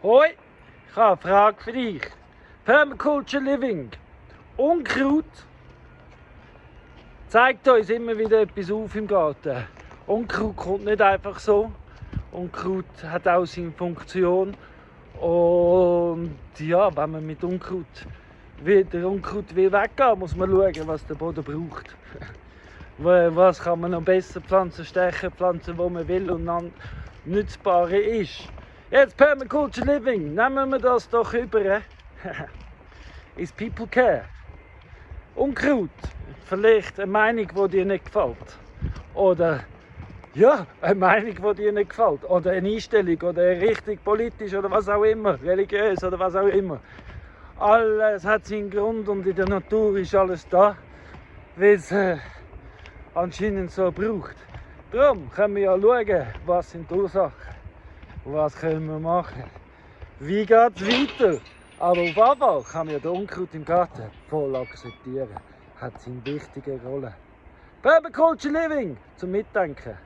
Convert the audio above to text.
Hoi, ich habe eine Frage für dich. Permaculture Living. Unkraut zeigt uns immer wieder etwas auf im Garten. Unkraut kommt nicht einfach so. Unkraut hat auch seine Funktion. Und ja, wenn man mit Unkraut will weggehen, muss man schauen, was der Boden braucht. Was kann man noch besser pflanzen, pflanzen, wo man will und dann nutzbare ist. Jetzt Permaculture Living, nehmen wir das doch über. Is People Care. Unkraut, vielleicht eine Meinung, die dir nicht gefällt. Oder ja, eine Meinung, die dir nicht gefällt. Oder eine Einstellung, oder eine Richtung politisch, oder was auch immer, religiös, oder was auch immer. Alles hat seinen Grund und in der Natur ist alles da, weil es anscheinend so braucht. Darum können wir ja schauen, was sind die Ursachen, was können wir machen, wie geht es weiter. Aber auf jeden Fall kann man ja den Unkraut im Garten voll akzeptieren. Hat seine wichtige Rolle. Permaculture Living zum Mitdenken.